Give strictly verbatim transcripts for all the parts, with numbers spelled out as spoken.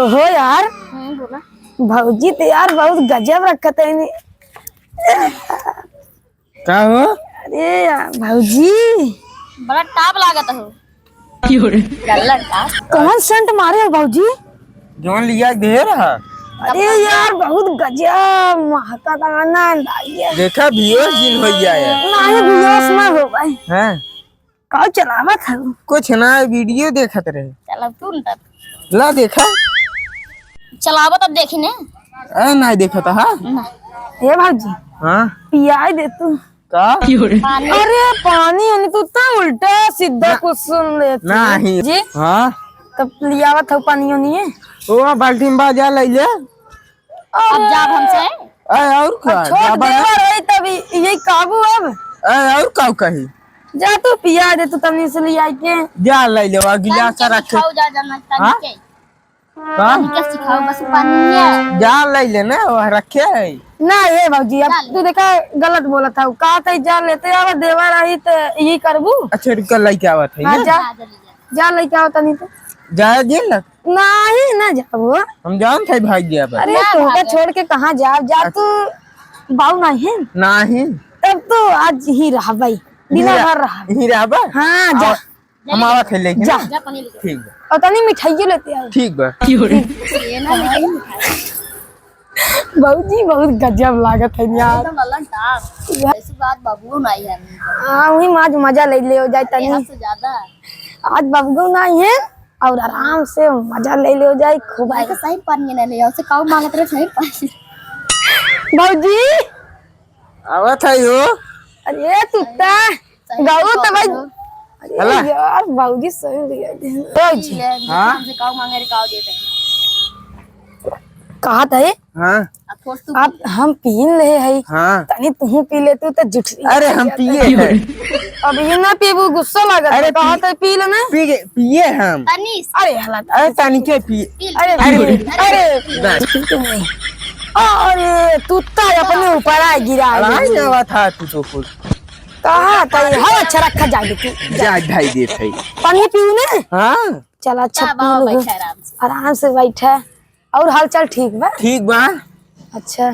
हो यार, हम्म, बोला। भौजी तो यार बहुत गजब रखत है नी। का हो? अरे यार भौजी, बड़ा टाप लागत हो। क्यों रे? गल्ला टाप। कौन सेंट मारे हो भौजी? जौन लिया के दे रहा। अरे यार बहुत गजब महकत आनंद आई है। देखा बेहोश जिन हो गया है। नहीं बेहोश ना हो भाई। हाँ। का चलावत है? कुछ ना, वीडियो देखत रहे। चला तू न तब। ला देखा। चलावत अब देखी ने। ए, नहीं देखत, हाँ? ना। ए भौजी। हाँ? पियाई दे तू। का? पानी। अरे पानी, यानी तू तो उल्टा सीधा ना। कुछ सुन लेती। नहीं। जी? हाँ? तब लियावत हो पानी, यानी है? ओ, बाल्टी में बा, जा ले ले। अब जाब हमसे? ए, और का? अब छोड़ जाबा ना? देवर है तब इ-, यही काबू अब। ए, और का कही? जा तू पिया दे तू तनी से लिया के। जा ले लेवा, गिलास तनी के रखे। खाओ जा, जा, ना, तनी हाँ? के। का? तनी के सिखाओ, बस पानी है। जा ले ले ना, वह रखे है। ना, ये भौजी, अब जा ले। तू देखा गलत बोलत हऊ। का तई जा लेते आवा, देवर आई त यही करबू। अच्छा, रुक, लइके आवत है हाँ, ना? जा। जा, जा ले जा। जा लइके आओ तनी तो। जाए दे ना। नहीं, ना जाबो। हम जानत है भाग गया बा। अरे, ना तोहका भागे। छोड़ के कहाँ जाब? जा अच्छा। तू बाऊ नहीं है? नहीं। तब तो आज ही रहबै। दिन भर रहब। ही रहबा? हाँ, जा। आ, हम आवत है लेके जा। ना? जा पानी लेके। ठीक बा। और तनी मिठाइयो लेते आओ। ठीक बा। ये ना लेके। भौजी बहुत गजब लागत है यार। एकदम अलग था। ऐसी बात बाबू नहीं है। हाँ, वही माज मजा ले ले हो जाए तनी। यहाँ से ज्यादा। आज बबुओ नहीं है और आराम से मजा ले ले जाए खूब आए। तो सही पानी ना ले, उसे काऊ मांगत रहे सही पानी। भौजी। आवत है यो। अरे तुत्ता। सही गऊ तो भाई। अरे हला। यार भौजी सही लिया दे। भौजी। हाँ? हमसे काऊ मांगे रे काऊ दे दे। कहा था ये? हाँ। अब हम पीन ले है। हाँ। तनी तुहू पी ले, तू तो जुठ। अरे हम पिए हैं। अब ये ना पीबू, गुस्सा लागत अरे है। कहा पी-, तो पी ले ना। पी के, पिए हम। तनी। अरे हला। अरे तनी के पी। पी ले। अरे, अरे, अरे, अरे। बस। अरे तू तो अपने ऊपर आ गिरा अरे है। आवाज था तू तो कुछ। कहा तो ये? हाँ, अच्छा रखा जाए तू। जा ढाई दे थे। पानी पीऊ ना? हाँ। चला अच्छा पी लो। बैठा आराम से। आराम से बैठा। और हालचाल ठीक बा? ठीक बा। अच्छा,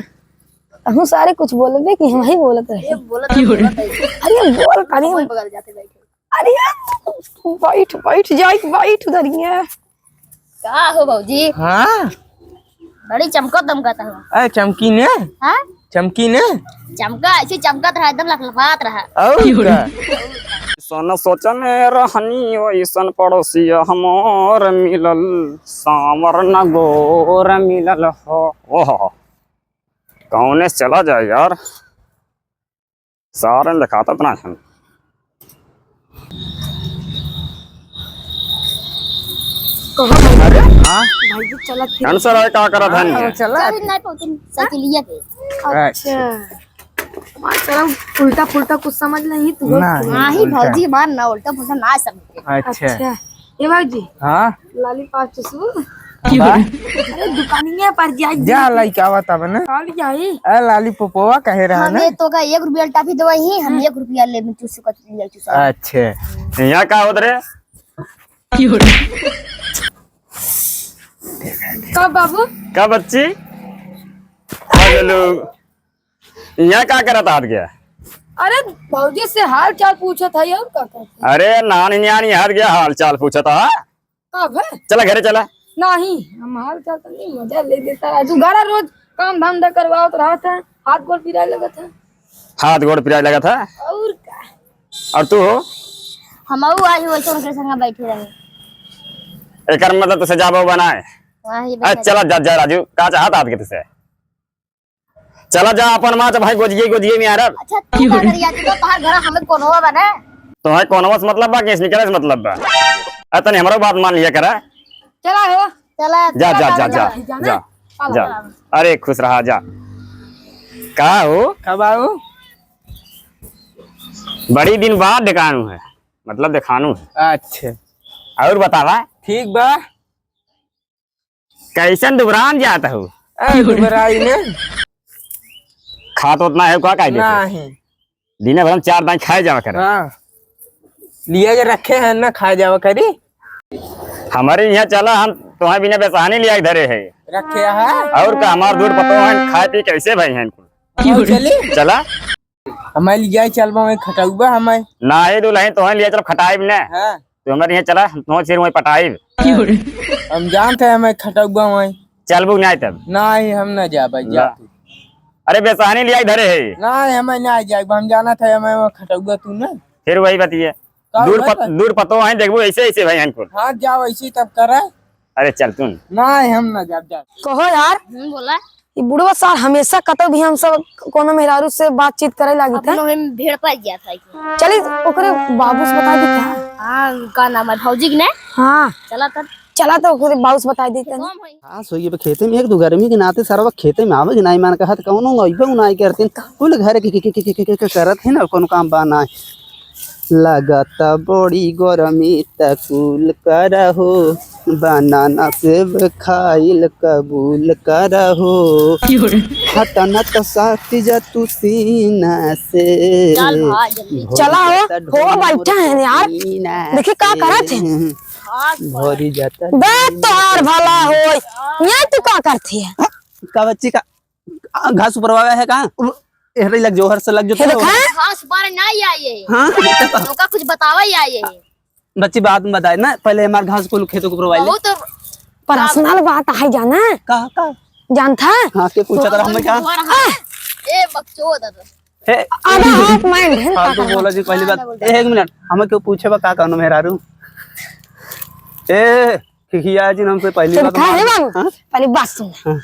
तहूँ सारे कुछ बोलबे कि हम ही बोलत रहे? ये बोलत है, बोलत है। अरे बोल, अरे। बगल जाते बैठे। अरे बैठ, बैठ, जाई, बैठ उधरिया। का हो भौजी? हाँ। बड़ी चमकत दमकत हो। अरे चमकी ने? हाँ? चमकी ने? चमका, ऐसे चमकत रहा, एकदम लखलखात रहा। और का? सन सोचने रहनी, वैसन पड़ोसिया हमर मिलल, सांवर न गोर मिलल हो। ओहो, कौने से चला जाए यार, सारे देखाता इतना है। कहो भाई। अरे, हाँ? भाई जी, चला फिर। कौन सा राय का करत हन? हाँ, चला। चल, नहीं पहुंचन, साइकिलिया पे। अच्छा। मार साला उल्टा पुल्टा कुछ समझ नहीं तू। ना, हाँ ही उल्टा। भौजी मार ना उल्टा पुल्टा ना समझते। अच्छा। अच्छा। ए भौजी। हाँ? लॉलीपॉप चुसबू? बा? अरे दुकानिया पर जाई। जा लइका आवा तब ना। कॉल जाई। ए लॉलीपॉपवा कहे रहा ना? हमें तो का एक रुपया टाफी देवा ही, हम एक रुपया ले में चुस सकत लिया चुस। अच्छा। यहाँ का होत रे? का बाबू? का बच्ची? हेलो। यहाँ का करत हाथ गया? अरे भौजी से हाल चाल पूछत है और का करत है? अरे नानी नानी हाथ गया हाल चाल पूछत हा? का भे? चला घरे चला। नहीं, हम हाल चाल तो नहीं, मजा ले देता है। तू घरा रोज काम धंधा करवावत रहत है, हाथ गोड़ पिराए लगत है। हाथ गोड़ पिराए लगत है? और का? और तू हो? हम आई वैसे उनके संग बैठे रहे। एकर मतलब तुसे जाबो बनाए? वहाँ ही अरे बैठे चला जा, जा राजू, का चाहत हाथ के तुसे? चला जा अपन माँ भाई गोजिए गोजिए में आरब। अच्छा तू का करिया तू तो तोहार घर हमें कोनो बने। तोहार कोनो से मतलब बा कि निकले से मतलब बा? अरे तनी हमरो बात मान लिया करा। चला हो। चला जा जा जा जा जा। जा। अरे खुश रहा जा। का हो? कब आओ? बड़ी दिन बाद देखानू है, मतलब देखानू है। अच्छा। और बतावा? ठीक बा। कैसन दुबरान जात हो? ए, दुबराई ने। खात उतना है का कायदे से? नहीं। दिने भर हम चार दाई खाए जावा करे। हाँ। लिए के रखे हैं ना, खाए जावा करी। हमारे यहाँ चला, हम तोहैं बिना बेसहानी लिया के धरे है। रखे है। और का, हमार दूर पतो है, खाए पी कैसे भाई हैं कुल। और चली? चला। हमें लिया चलबा में खटउबा हमें। नाही दुलहिन, तोहैं लिया चलब खटाइब ने। हाँ। तू हमरे यहाँ चला, हम तोहैं फिर वहीं पटाइब। हम जानते हैं हमें खटउबा वहीं। चलबू नहीं तब? नहीं, हम ना जाबे, जा ला। तू। अरे बेसहानी लिया के धरे है। नहीं, हमें ना जाए, हम जाना था, हमें वो खटउबा तू ना। फिर वही बतिया। का दूर हुआ पत-, था? दूर पतो है, देखबो ऐसे, ऐसे भाई हैं कुल। हाँ, जाओ ऐसे तब करे। अरे चल तू। नहीं, हम ना जाब, जा। कहो यार। हम्म, बोला। ई बुढ़वा सार हमेशा कतौ भी हम सब कोनो मेहरारू से बातचीत करे लागित है। अपनो में भीड़ पड़ गया था इसमें। चली ओकरे बाबू से बताइ दी का? हाँ, का नाम है भौजी के ने? हाँ। चला तब। चला तो ओकरे बाबू से बताइ दी तनी। कौन है? हाँ, सोइए बे खेते में एक दो गर्मी के नाते सरवा खेते में आवे के नाई मान कहत कौनो अइबे नाई करतीन। कुल घर के, के, के करत है ना, कौनो काम बा नाई। लागत बड़ी गरमी त कुल करहो, बनाना सेब खाइल कबूल करहो। क्यों रे? हटना त साथ जा तू सीना से। चल भाई, जल्दी। चला हो, हो बैठा है यार। सीना देखी का से। करत है। भरी जाता बे तोहार भला होई। ये तू का करती है? हाँ, का बच्ची का आ, घास उपरवावे है का? उ, एहरे लग जो, हर से लग जो हे तो। देखा? घास पर ना आइए। हाँ? ओका कुछ बतावा आइए। बच्ची बाद में बताए ना, पहले हमार घास कुल खेतों को उपरवाई ले। बहुत पर्सनल बात है जाना। का, का? जानता है? हाँ, के पूछा था हमें का? ए, बकचोद। हे, अब हाथ मार दे, फालतू बोला जी, पहली बात। एक मिनट, हमें क्यों पूछे बा का कहनो मेहरारू? ए, खिखिया जी, हमसे पहली बात खा, हे बाबू, हाँ? पहली बात सुन। हाँ।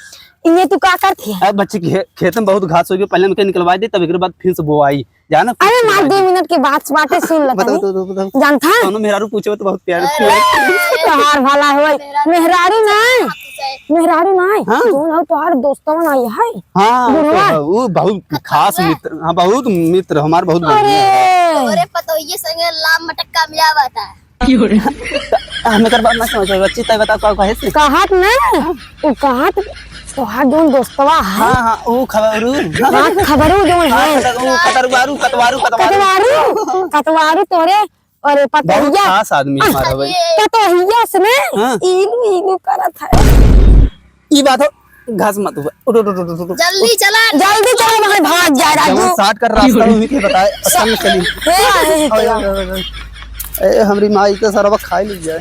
इन्हें तू का करती है? अब बच्ची खे-, खेत में बहुत घास हो गई, पहले हमके निकलवा दे, तब एक बाद फिर से बोआई। जाना अरे मार, दो मिनट के बात बातें सुन ले बताओ, तनी। बताओ, बताओ, बताओ। जानता है? कौनो मेहरारू पूछे तो बहुत प्यार से। अरे, तोहार भला होई। मेहरारू नहीं। मेहरारू नहीं। हाँ? जोन हो तोहार दोस्तवा नहीं है। हाँ, वो तो बुढ़वा। है, वो बहुत खास मित्र, हाँ, बहुत मित्र, हमार बहुत बढ़िया है। अरे। तोरे पतोहिए संगे लाम मटक्का मिलावा था। हमें कर बात ना समझ में, बच्ची, तय बताओ, का कहे से? कहत ना, उ कहत, तोहार जोन दोस्तवा है। हाँ, हाँ, उ खबरू। हाँ, खबरू जोन हाँ, है। खतर-, उ कतरवारू, कतवारू, कतवारू। कतवारू, कतवारू तोरे, अरे, बहुत पतोहिया। खास आदमी हमारा भाई। पतोहिया से ना, हाँ। इलू, इलू करत है। ई बात हो, घास मत हुआ। उठ, उठ, उठ, उठ, उठ। जल्दी चला। जल्दी चला, मगर भाग जाए, राजू। जवन साठ कर रास्ता में के बताए, असल में चली। ए, ए, ए, ए, ए, ए, हमरी माई के सरवा खाए ले जाए।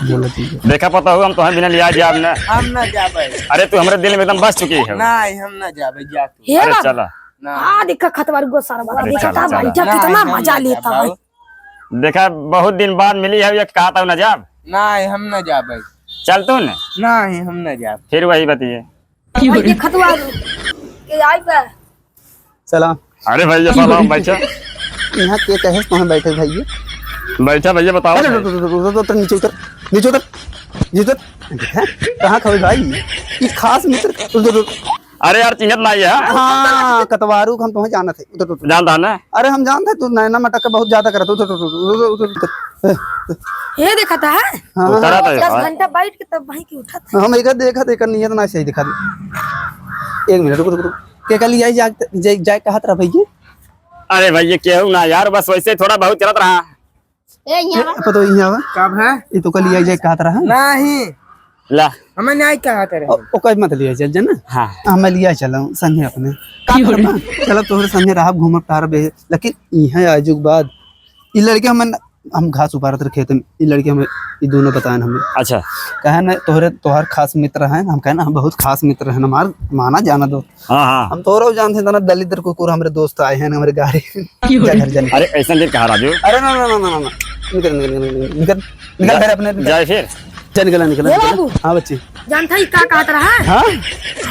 बोलो ठीक है। देखा पता हो, हम तोहैं बिना लिया जाब ना। हम ना जाबे। अरे तू हमरे दिल में एकदम बस चुकी है। नहीं, हम ना जाबे, जा तू। हे अरे बाबा। चला। ना। हाँ, देखा खतवार गो सरवा। अरे देखा चला, था, चला। बैठा ना, कितना हम मजा ना लेता है। जाबे। देखा, बहुत दिन बाद मिली है, ये कहा था ना जाब। नहीं, हम ना जाबे। चल तू न। नहीं, हम ना जाब। फिर वही बतिये। भाई, ये खतवा के आई बा। सलाम। अरे भैया, सलाम, बैठा। यहाँ के कहे, कहाँ बैठे भैया? बैठा भैया, बताओ अरे, भाई। रुक, रुक, रुक, रुक, रुक, नीचे उतर, नीचे उतर, नीचे उतर। देखा, कहाँ खड़े भाई? ये खास मित्र। रुक, रुक, रुक। अरे यार, चिन्हत नाही है। हाँ, कतवारू के हम तोहे जानत है। उतर, उतर, उतर। जानता है ना? अरे हम जानत है, तू नैना मटक के बहुत ज्यादा करत है। उतर, उतर, उतर, उतर, उतर। ये देखत है? हाँ। उतरा तो दस है। घंटा बैठ के तब वहीं की उठत है। हम एक देखत, एक नियत ना सही दिखा दे। एक मिनट, रुक, रुक, रुक। के कल जाए, जाए, जाए, जाए कहत रहा भैया? अरे भैया, केहू ना यार, बस वैसे थोड़ा बहुत चलत रहा। ए, यहाँ ए, पतो यहाँ बा। कब है? ये तो कल लिया जाए कहत रहा। नहीं। ला। हमें नहीं कहत रहे। ओ, ओकर मत लिया चल, जाना? हाँ। हमें लिया चलो, संगे अपने। का करबा? चलो, तोहरे संगे रहब, घूमब, टहरब, ए, लेकिन यहाँ आजुक बाद, ई लड़के हमें, हम घास उपारत रहे खेत में, ई लड़के हमें, ई दोनों बताएन हमें। अच्छा। कहे न, तोहरे, तोहर खास मित्र हैं, हम कहे ना, हम बहुत खास मित्र हैं हमार, माना जाना दो। हाँ, हाँ। हम तोहरो जानते हैं, तना दलिद्र कुकुर हमरे दोस्त आए हैं हमरे गाड़ी। क्यों रे? जन, जन। अरे, ऐसा नहीं कहा राजू। अरे, ना, ना, ना, ना, ना। निकल, निकल, निकल, निकल, निकल। निकल, जा-, घर अपने, निकल। जाए फिर। चल, निकल, निकल, ए निकल। बाबू। हाँ, बच्ची। जानता ही का कहत रहा है? हाँ? अरे,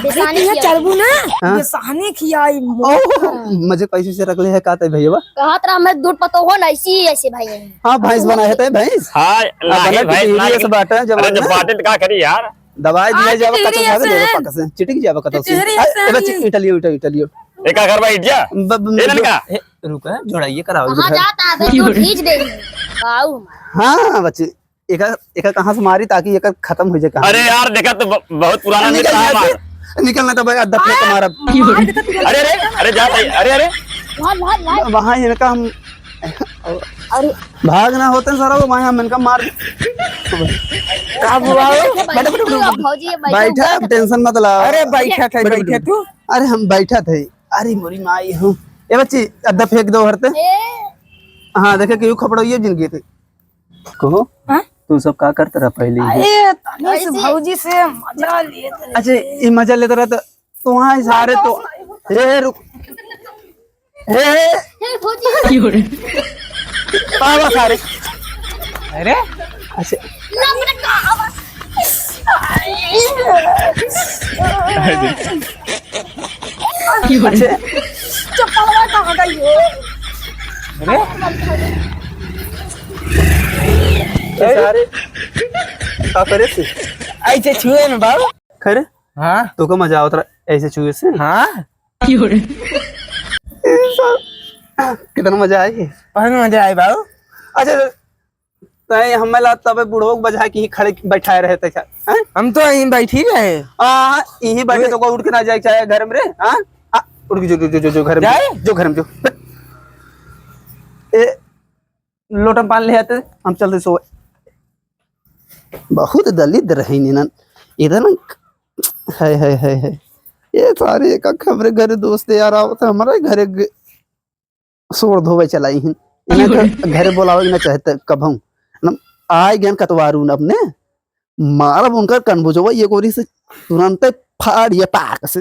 बेसानी तू ये खिया। चलबू ना? हाँ। बेसानी खियाई। ओह, मजे पैसे से रख ले है, का तय भैया? कहत रहा, मैं दूध पतो हो ना, इसी ऐसे भाई हैं। हाँ, भैंस बना है, तय भैंस? हाँ, हाँ, नहीं, बना भैंस पिटी ना, हुई है, ऐसे बात है, जब अरे, जब ना बात है, तो का करी यार? दवाई दिया आज जावे, टिटहरी कतौ जावे, ऐसे देवे है। पकसे, चिटिक जावे कतौ से। टिटहरी ऐसे ए, बच्ची, है। इटलियो, इटलियो, इटलियो। एक अगर भाई इटिया। ब-, ब-, ए, लड़का। ए, रुक, है, जोड़ाइए, कराओ, कहाँ घर। जाता है? देखो, खींच देंगे। बाऊ हमारा। हाँ, बच्ची, एका, एका कहाँ से मारी ताकि एका खत्म हो जाए कहाँ? अरे यार, देखा तो ब-, बहुत पुराना निकल मित्र है यहाँ से। हमारा। निकल ना तो भाई, अद्दत में तुम्हारा। मार देता तू। अरे, अरे, अरे, जा भाई, अरे, अरे। भाग, भाग, भाग। वहाँ इनका हम अरे भाग ना होते सारा, वो वहाँ हम इनका मार। का बुआ हो? बैठे, बैठे, बैठे, बैठे। भौजी, ये बैठे, बैठा, बैठे। Tension मत ला। अरे बैठा था, बैठे, बैठे बैठे। तू। अरे हम बैठा थे। अरे मोरी माई हो। ए बच्ची, अद्धा फेंक दो हरते। ए। हाँ, देखे कि यू खपड़ो ये जिंदगी थी। कहो, हाँ? तू सब का करत रहा पहले? अरे, तनी से ऐसे भौजी से मजा लेत रहे। अच्छा, ये मजा लेत रहा तो, तो वहाँ सारे तो, ए, रुक। ए, ए। ए, भौजी। आवा सारे। अरे? अच्छा। ना, अपने का आवा। अच्छा। चप्पलवा कहाँ गई हो? अरे? ए सारे, का करे से? ऐसे छुए में बाबू। खैर? हाँ। तो का मजा आवत रहा ऐसे छुए से? हाँ। ए सार, कितना मजा आए। बहुत मजा आए बाबू। अच्छा, तय हमें ला तबे बुढ़ो के बजा के ही खड़े बैठाए रहे थे क्या? हैं? हम तो यहीं बैठी रहे। हाँ, यहीं बैठे ओए। तो कोई उठ के ना जाए चाहे घर में रे, हाँ? आ, उठ के जो, जो, जो, जो, जो घर में जाए? जो, जो घर में जो। ए, लोटा पान ले आते, हम चलते सोए। बहुत दलिद्र है इन्हन, इधर न, है, है, है, है। ये सारे एक हमरे घर दोस्त यार आवत है, हमारे घर ग-, सोर धोवे चलाई हिन। इन्हें घ-, घरे बोलावे ना चाहते कबहूँ। न आए गन कतवारू न अपने, मारब उनकर कनबुजवा ये गोरी से तुरंते फाड़ ये पाक से।